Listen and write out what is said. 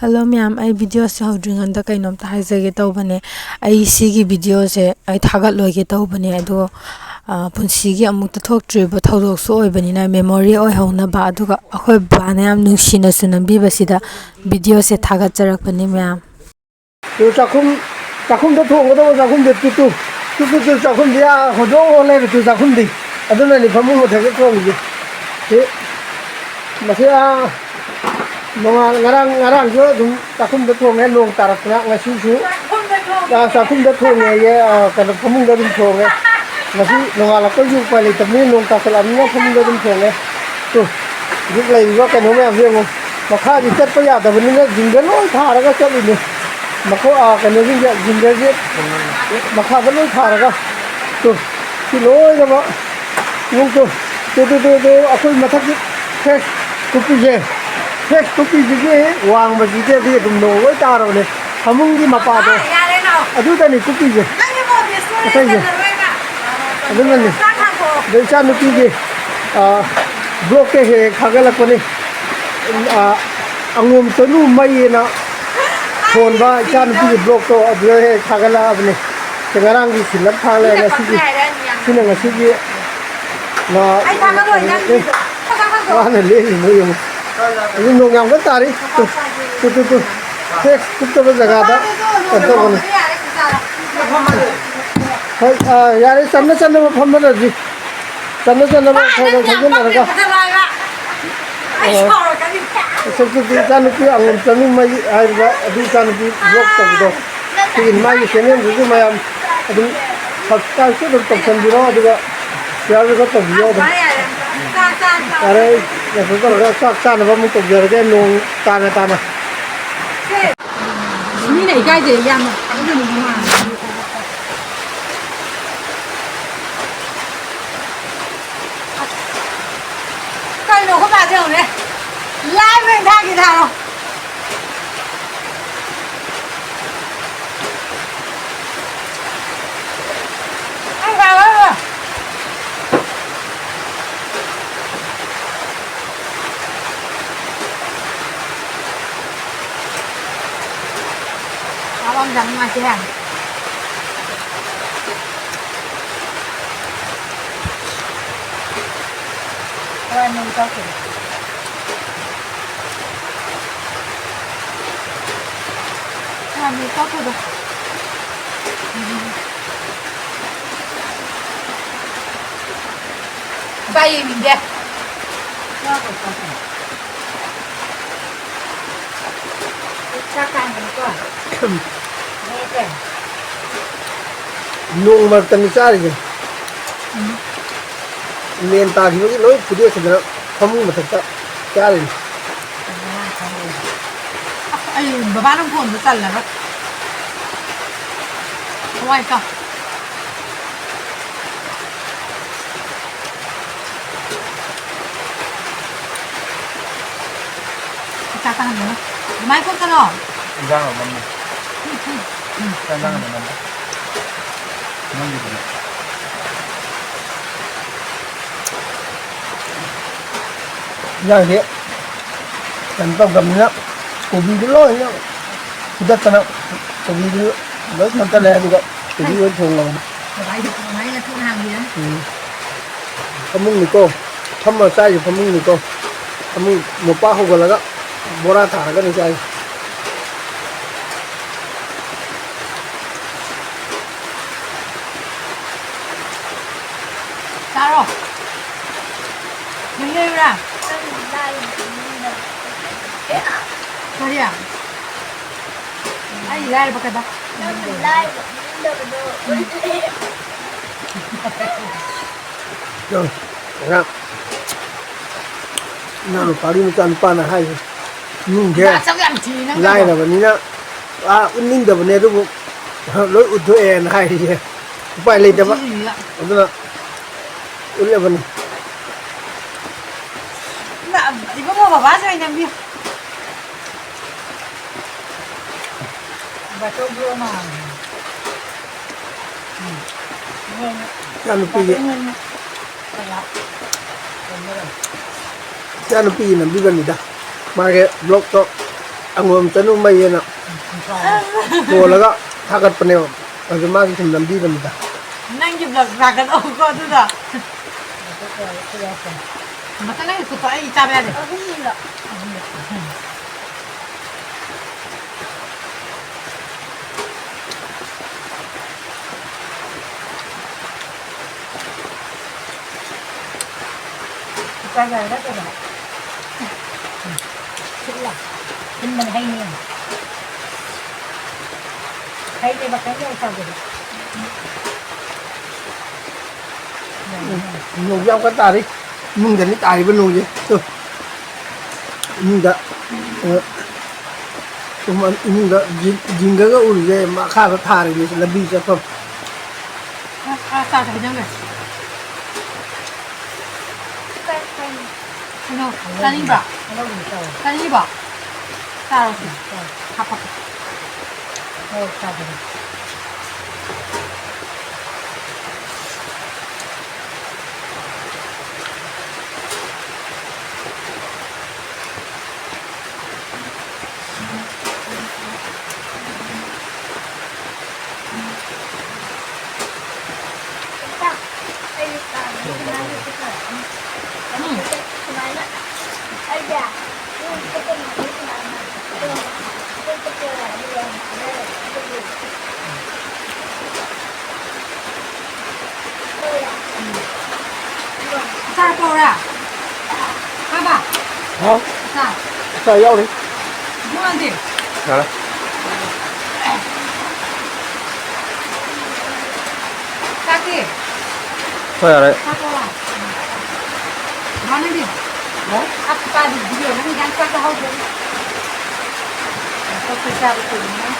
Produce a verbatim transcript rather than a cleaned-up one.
Hello ꯃꯌꯥꯝ, ꯑꯩ ꯚꯤꯗꯤꯑꯣꯁꯦ ꯍꯧꯗ꯭ꯔꯤꯉꯩꯗ ꯀꯩꯅꯣꯝꯇ ꯍꯥꯏꯖꯒꯦ ꯇꯧꯕꯅꯦ꯫ ꯑꯩ ꯁꯤꯒꯤ ꯚꯤꯗꯤꯑꯣꯁꯦ ꯑꯩ ꯊꯥꯒꯠꯂꯣꯏꯒꯦ ꯇꯧꯕꯅꯦ, ꯑꯗꯣ, ꯑ, ꯄꯨꯟꯁꯤꯒꯤ ꯑꯃꯨꯛꯇ ꯊꯣꯛꯇ꯭ꯔꯤꯕ ꯊꯧꯗꯣꯛꯁꯨ ꯑꯣꯏꯕꯅꯤꯅ memory ꯑꯣꯏꯍꯧꯅꯕ, ꯑꯗꯨꯒ ꯑꯩꯈꯣꯏ ꯕꯕꯥꯅ ꯌꯥꯝ ꯅꯨꯡꯁꯤꯅꯁꯨ ꯅꯝꯕꯤꯕꯁꯤꯗ ꯚꯤꯗꯤꯑꯣꯁꯦ ꯊꯥꯒꯠꯆꯔꯛꯄꯅꯤ ꯃꯌꯥꯝ꯫ ꯇꯨ ꯆꯥꯛꯈꯨꯝ, ꯆꯥꯛꯈꯨꯝꯗ ꯊꯣꯡꯒꯗꯕ ꯆꯥꯛꯈꯨꯝꯗ ꯇꯨ, ꯇꯨ꯫ ꯇꯨ, ꯇꯨ, ꯇꯨ, ꯆꯥꯛꯈꯨꯝꯗꯤ ꯑꯥ ꯍꯣꯗꯣꯛ ꯍꯣꯗꯣꯛ ꯂꯩꯔꯦ ꯇꯨ ꯆꯥꯛꯈꯨꯝꯗꯤ꯫ ꯑꯗꯨꯅꯅꯤ ꯐꯃꯨꯡ ꯃꯊꯛꯇ ꯊꯣꯡꯉꯤꯁꯦ꯫ ꯁꯤ, ꯃꯁꯤ ꯑꯥ ꯅꯣꯡꯉꯥꯜ-, ꯉꯔꯥꯡ, ꯉꯔꯥꯡꯁꯨ ꯑꯗꯨꯝ ꯆꯥꯛꯈꯨꯝꯗ ꯊꯣꯡꯉꯦ, ꯅꯣꯡ ꯇꯥꯔꯛꯇꯅ꯫ ꯉꯁꯤꯁꯨ, ꯑꯥ, ꯆꯥꯛꯈꯨꯝꯗ ꯊꯣꯡꯉꯦꯌꯦ, ꯑꯥ, ꯀꯩꯅꯣ, ꯐꯃꯨꯡꯗ ꯑꯗꯨꯝ ꯊꯣꯡꯉꯦ꯫ ꯉꯁꯤ ꯅꯣꯡꯉꯥꯜꯂꯛꯄꯩꯁꯨ ꯎꯄꯥꯏ ꯂꯩꯇꯕꯅꯤꯅ, ꯅꯣꯡ ꯇꯥꯁꯜꯂꯛꯑꯕꯅꯤꯅ ꯐꯃꯨꯡꯗ ꯑꯗꯨꯝ ꯊꯣꯡꯉꯦ꯫ ꯇꯨ, ꯍꯧꯖꯤꯛ ꯂꯩꯔꯤꯕ ꯀꯩꯅꯣ ꯃꯌꯥꯝꯁꯦ ꯌꯦꯡꯉꯨ꯫ ꯃꯈꯥꯗꯤ ꯆꯠꯄ ꯌꯥꯗꯕꯅꯤꯅ ꯖꯤꯡꯒ ꯂꯣꯏ ꯊꯥꯔꯒ ꯆꯠꯂꯤꯅꯦ꯫ ꯃꯈꯣꯏ, ꯑꯥ, ꯀꯩꯅꯣꯁꯤꯡꯁꯦ, ꯖꯤꯡꯒꯁꯦ ꯃꯈꯥꯗ ꯂꯣꯏ ꯊꯥꯔꯒ, ꯇꯨ, ꯁꯤ ꯂꯣꯏꯅꯃꯛ, ꯌꯦꯡꯉꯨ ꯇꯨ, ꯇꯨ, ꯇꯨ, ꯇꯨ, ꯇꯨ, ꯑꯩꯈꯣꯏ ꯃꯊꯛꯀꯤ ꯐꯦꯁ ꯀꯨꯞꯄꯤꯁꯦ, ꯐꯦꯁ ꯀꯨꯞꯄꯤꯁꯤꯒꯤ ꯋꯥꯡꯕꯁꯤꯗꯤ ꯑꯗꯨꯝ ꯅꯣꯡ ꯂꯣꯏ ꯇꯥꯔꯕꯅꯦ꯫ ꯐꯃꯨꯡꯒꯤ ꯃꯄꯥꯗꯣ, ꯑꯥ, ꯌꯥꯔꯦ, ꯂꯥꯛꯑꯣ꯫ ꯑꯗꯨꯗꯅꯤ ꯀꯨꯞꯄꯤꯁꯦ꯫ ꯅꯪꯒꯤ ꯃꯣꯟꯁꯦ ꯁꯣꯏꯔꯦ, ꯑꯇꯩꯁꯦ꯫ ꯆꯠꯂꯔꯣꯏꯕ꯫ ꯑꯗꯨꯅꯅꯤ꯫ ꯆꯥꯛ ꯊꯥꯡꯀꯣꯛꯑꯣ꯫ ꯑꯗꯩ ꯏꯆꯥꯅꯨꯄꯤꯒꯤ, ꯑꯥ, ꯕ꯭ꯂꯣꯛꯇ ꯍꯦꯛ ꯍꯦꯛ ꯊꯥꯒꯠꯂꯛꯄꯅꯤ꯫ ꯑꯥ, ꯑꯉꯣꯝ ꯆꯅꯨ ꯃꯩ ꯑꯅ ꯊꯣꯟꯕ ꯏꯆꯥꯅꯨꯄꯤꯒꯤ ꯕ꯭ꯂꯣꯛꯇꯣ ꯑꯗꯨꯗ ꯍꯦꯛ ꯊꯥꯒꯠꯂꯛꯑꯕꯅꯤ꯫ ꯁꯤ ꯉꯔꯥꯡꯒꯤ ꯁꯤꯜꯂꯞ ꯊꯥꯒꯠꯂꯛꯑꯦ, ꯉꯁꯤꯒꯤ, ꯁꯤꯅ ꯉꯁꯤꯒꯤ ꯉꯥ, ꯑꯩ ꯊꯥꯒꯠꯂꯣꯏ, ꯅꯪꯒꯤꯗꯣ꯫ ꯊꯥꯒꯠꯂꯣ꯫ ꯃꯥꯅ ꯂꯦꯜꯂꯤꯅꯣ ꯌꯦꯡꯉꯨ꯫ ꯑꯗꯨ ꯅꯣꯡ ꯌꯥꯝ ꯀꯟꯅ ꯇꯥꯔꯤ꯫ ꯇꯨ, ꯇꯨ, ꯇꯨ, ꯇꯨ꯫ ꯍꯦꯛ ꯀꯨꯞꯇꯕ ꯖꯒꯥꯗ ꯀꯩꯅꯣ ꯇꯧꯒꯅꯨ꯫ ꯍꯣꯏ, ꯑꯥ, ꯌꯥꯔꯦ, ꯆꯟꯅ ꯆꯟꯅꯕ ꯐꯝꯅꯗ꯭ꯔꯗꯤ꯫ ꯆꯟꯅ ꯆꯟꯅꯕ ꯈꯔ ꯈꯔ ꯈꯥꯏꯖꯤꯟꯅꯔꯒ꯫ ꯑꯩ ꯑꯣ꯫ ꯁꯥꯎꯔꯛꯀꯅꯤ꯫ ꯏꯆꯟꯅꯨꯄꯤ, ꯏꯆꯥꯅꯨꯄꯤ ꯑꯉꯝ ꯆꯅꯨ ꯃꯩ ꯍꯥꯏꯔꯤꯕ ꯑꯗꯨ ꯏꯆꯥꯅꯨꯄꯤ ꯕ꯭ꯂꯣꯛ ꯇꯧꯕꯗꯣ꯫ ꯁꯤꯒꯤ ꯃꯥꯒꯤ ꯆꯦꯅꯦꯜꯗꯨꯁꯨ ꯃꯌꯥꯝ ꯑꯗꯨꯝ subscribe ꯁꯨ ꯑꯗꯨꯝ ꯇꯧꯁꯟꯕꯤꯔꯣ, ꯑꯗꯨꯒ share ꯁꯨ ꯈꯔ ꯇꯧꯕꯤꯌꯣ ꯑꯗꯨꯝ꯫ ꯌꯥꯔꯦ, ꯑꯩ ꯀꯩꯅꯣ ꯇꯧꯔꯒ ꯆꯥꯛ ꯆꯥꯅꯕ ꯑꯃꯨꯛ ꯇꯧꯖꯔꯒꯦ, ꯅꯣꯡ ꯇꯥꯅ ꯇꯥꯅ꯫ ꯃꯤꯅ ꯏꯀꯥꯏꯖꯩ ꯌꯥꯝꯅ꯫ ꯀꯩꯅꯣ ꯑꯩꯈꯣꯏ ꯄꯥꯁꯦ ꯌꯦꯡꯉꯨꯅꯦ꯫ Live ꯑꯣꯏꯅ ꯊꯥꯒꯦ ꯊꯥꯔꯣ꯫ ꯆꯥꯕ ꯑꯃ ꯆꯥꯅꯤꯡꯉꯥꯏꯁꯦ꯫ ꯍꯋꯥꯏ ꯃꯔꯨ ꯆꯥꯎꯈꯤꯕ꯫ ꯍꯋꯥꯏ ꯃꯔꯨ ꯆꯥꯎꯈꯤꯕ꯫ ꯏꯕꯥ ꯌꯦꯡꯅꯤꯡꯗꯦ꯫ ꯆꯥꯛ ꯀꯥꯏꯅꯀꯣ꯫ ꯅꯣꯡ ꯃꯔꯛꯇꯅꯤ ꯆꯥꯔꯤꯁꯦ꯫ ꯎꯝ꯫ ꯂꯦꯟ ꯇꯥꯈꯤꯕꯒꯤ ꯂꯣꯏ ꯐꯨꯗꯦꯛꯈꯤꯗꯅ ꯐꯃꯨꯡ ꯃꯊꯛꯇ ꯆꯥꯔꯤꯅꯤ꯫ ꯑꯁ, ꯑꯩ ꯕꯕꯥꯅ ꯐꯣꯟꯗꯣ ꯆꯜꯂꯔꯣꯏ꯫ ꯊꯋꯥꯏ ꯀ-, ꯆꯥꯛ ꯀꯥꯍꯟꯒꯅꯨ꯫ ꯑꯗꯨꯃꯥꯏꯅ ꯈꯣꯠꯀꯅꯣ꯫ ꯏꯟꯖꯥꯡ ꯑꯃꯅꯤ꯫ ꯎꯝ, ꯎꯝ, ꯎꯝ꯫ ꯆꯥꯛ ꯏꯟꯖꯥꯡ ꯑꯃꯅꯤ꯫ ꯅꯪꯒꯤꯗꯨꯅ꯫ ꯏꯟꯖꯥꯡꯁꯦ ꯀꯩꯅꯣ ꯇꯧꯗꯕꯅꯤꯅ ꯀꯣꯕꯤꯗꯨ ꯂꯣꯏꯅ ꯐꯨꯗꯠꯇꯅ ꯀꯣꯕꯤꯗꯨ ꯂꯣꯏ ꯐꯨꯗꯠꯂꯦ, ꯑꯗꯨꯒ ꯀꯣꯕꯤ ꯂꯣꯏ ꯊꯣꯡꯉꯕꯅꯤ꯫ ꯕꯕꯥꯒꯤꯗꯤ ꯀꯃꯥꯏꯅ ꯊꯣꯡ ꯍꯥꯡꯉꯤꯅꯣ? ꯎꯝ꯫ ꯐꯃꯨꯡꯅꯤꯀꯣ, ꯐꯝꯃ ꯆꯥꯏꯁꯦ ꯐꯃꯨꯡꯅꯤꯀꯣ꯫ ꯐꯃꯨꯡ ꯃꯣꯝꯄꯥꯛ ꯍꯧꯒꯠꯂꯒ ꯕꯣꯔꯥ ꯊꯥꯔꯒꯅꯤ ꯆꯥꯏꯁꯦ꯫ ꯆꯥꯔꯣ꯫ ꯃꯍꯤ ꯍꯩꯌꯨꯔꯥ? ꯀꯔꯤ? ꯑꯩ ꯂꯥꯏꯔꯕ ꯀꯩꯕ? ꯅꯪꯅ ꯂꯥꯏꯔꯕ ꯅꯤꯡꯗꯕꯗꯣ꯫ ꯌꯥꯝ, ꯌꯥꯝ꯫ ꯏꯅꯥꯎꯅꯨꯄꯥꯒꯤ ꯃꯆꯥꯅꯨꯄꯥꯅ ꯍꯥꯏꯁꯦ, "ꯏꯃꯨꯡꯁꯦ ꯅꯨꯄꯥ ꯑꯆꯧ ꯌꯥꯝ ꯊꯤ ꯅꯪ ꯀꯩꯅꯣ꯫ ꯂꯥꯏꯔꯕꯅꯤꯅ, ꯑꯥ, ꯎꯠꯅꯤꯡꯗꯕꯅꯦ, ꯑꯗꯨꯕꯨ ꯂꯣꯏ ꯎꯠꯊꯣꯛꯑꯦꯅ" ꯍꯥꯏꯔꯤꯁꯦ꯫ ꯎꯄꯥꯏ ꯂꯩꯇꯕ꯫ ꯎꯠꯊꯣꯛꯏꯁꯤꯅꯤꯅ꯫ ꯑꯗꯨꯅ ꯎꯠꯂꯕꯅꯤ꯫ ꯅ-, ꯏꯕꯨꯡꯉꯣ, ꯕꯕꯥꯁꯦ ꯑꯣꯏꯅ ꯅꯝꯕꯤꯌꯨ꯫ ꯕꯥꯆꯧꯁꯨ ꯑꯃ ꯍꯥꯡꯉꯦ꯫ ꯎꯝ꯫ ꯏꯆꯥꯅꯨꯄꯤꯒꯤ, ꯕꯥꯆꯧ ꯑꯣꯏꯅ ꯏꯆꯥꯅꯨꯄꯤꯒꯤ ꯅꯝꯕꯤꯕꯅꯤꯗ꯫ ꯃꯥꯒꯤ vlogꯇꯣ ꯁꯪꯒꯣꯝ ꯆꯅꯨ ꯃꯩ ꯑꯅ ꯀꯣꯜꯂꯒ ꯊꯥꯒꯠꯄꯅꯦꯕ꯫ ꯑꯗꯨ ꯃꯥꯒꯤ ꯁꯨꯝ ꯅꯝꯕꯤꯕꯅꯤꯗ꯫ ꯅꯪꯒꯤ vlog ꯊꯥꯒꯠꯂꯛꯎꯀꯣ ꯑꯗꯨꯗ꯫ ꯃꯊꯪ ꯅꯪꯒꯤ ꯈꯨꯠꯇꯣ ꯑꯩ ꯆꯥꯕ ꯌꯥꯗꯦ꯫ ꯑꯍꯨꯝꯂꯛ꯫ ꯆꯥ ꯌꯥꯔꯦ ꯅꯠꯇ꯭ꯔꯣ? ꯁꯤꯜꯂ꯫ ꯁꯤꯟꯕꯅꯦ ꯍꯩꯅꯦ꯫ ꯍꯩꯅꯦꯕ ꯀꯩꯝ ꯌꯥꯎ ꯆꯥꯗꯦꯕ꯫ ꯎꯝ, ꯅꯣꯡꯁꯦ ꯌꯥꯝ ꯀꯟꯅ ꯇꯥꯔꯤ꯫ ꯏꯃꯨꯡꯗꯅꯤ ꯇꯥꯔꯤꯕ ꯅꯣꯡꯁꯦ꯫ ꯇꯨ꯫ ꯏꯃꯨꯡꯗ, ꯑ, ꯁꯨꯝ ꯏꯃꯨꯡꯗ ꯖꯤꯡ-, ꯖꯤꯡꯒꯒ ꯎꯔꯤꯁꯦ ꯃꯈꯥꯗ ꯊꯥꯔꯤꯅꯤ ꯂꯝꯕꯤ ꯆꯠꯐꯝ꯫ ꯑ, ꯑ, ꯆꯥꯁꯦ ꯍꯩꯖꯤꯟꯈ꯭ꯔꯦ꯫ ꯀꯩꯅꯣ, ꯆꯥꯅꯤꯡꯕ꯭ꯔꯣ? ꯆꯥꯅꯤꯡꯉꯤꯕꯣ? ꯆꯥꯔꯣꯁꯦ꯫ ꯍꯥꯞꯄꯛꯀꯦ꯫ ꯑꯆꯥꯔ ꯄꯧꯔꯥ? ꯄꯥꯕ? ꯍꯥꯎ꯫ ꯑꯆꯥꯔ꯫ ꯑꯆꯥꯔ ꯌꯥꯎꯔꯤ꯫ ꯏꯕꯨꯡꯉꯣꯗꯤ? ꯌꯥꯔꯦ꯫ ꯆꯥꯛꯇꯤ? ꯍꯣꯏ, ꯌꯥꯔꯦ꯫ ꯆꯥꯛ ꯄꯧꯔꯥ? ꯃꯥꯅꯗꯤ? ꯍꯥꯎ꯫ ꯑꯁ, ꯄꯥꯗꯤ ꯚꯤꯗꯤꯑꯣ ꯅꯪ ꯌꯥꯝ ꯆꯥꯛ ꯆꯥꯍꯧꯗ꯭ꯔꯦ꯫ ꯆꯥꯛ ꯆꯥꯕ ꯀꯨꯏꯔꯦ꯫